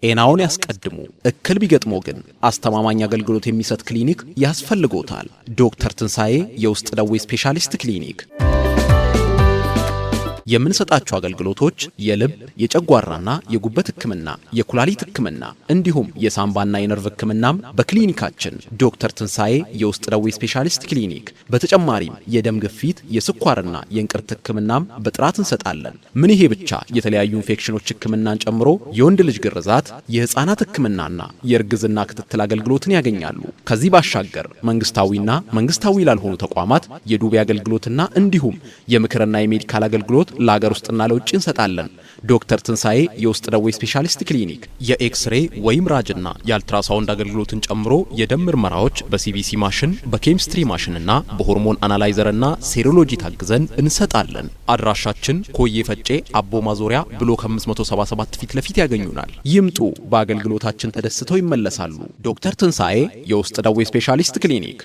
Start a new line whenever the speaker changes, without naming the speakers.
ጤናውን ያስቀድሙ። እክል ቢገጥሞ ግን አስተማማኝ አገልግሎት የሚሰጥ ክሊኒክ ያስፈልጎታል። ዶክተር ትንሣኤ የውስጥ ደዌ ስፔሻሊስት ክሊኒክ። የምንሰጣቸው አገልግሎቶች የልብ፣ የጨጓራና የጉበት ሕክምና፣ የኩላሊት ሕክምና እንዲሁም የሳምባና የነርቭ ሕክምናም በክሊኒካችን ዶክተር ትንሣኤ የውስጥ ደዌ ስፔሻሊስት ክሊኒክ። በተጨማሪም የደም ግፊት፣ የስኳርና የእንቅርት ሕክምናም በጥራት እንሰጣለን። ምን ይሄ ብቻ፣ የተለያዩ ኢንፌክሽኖች ሕክምናን ጨምሮ የወንድ ልጅ ግርዛት፣ የህፃናት ሕክምናና የእርግዝና ክትትል አገልግሎትን ያገኛሉ። ከዚህ ባሻገር መንግስታዊና መንግስታዊ ላልሆኑ ተቋማት የዱቤ አገልግሎትና እንዲሁም የምክርና የ medical አገልግሎት ለሀገር ውስጥና ለውጭ እንሰጣለን። ዶክተር ትንሣኤ የውስጥ ደዌ ስፔሻሊስት ክሊኒክ የኤክስሬ ወይም ራጅና የአልትራሳውንድ አገልግሎትን ጨምሮ የደም ምርመራዎች በ CBC ማሽን፣ በኬሚስትሪ ማሽንና በ hormone analyzer ና serology ታግዘን እንሰጣለን። አድራሻችን ኮዬ ፈጬ አቦ ማዞሪያ ብሎክ 577 ፊት ለፊት ያገኙናል። ይምጡ፣ በአገልግሎታችን ተደስተው ይመለሳሉ። ዶክተር ትንሣኤ የውስጥ ደዌ ስፔሻሊስት ክሊኒክ።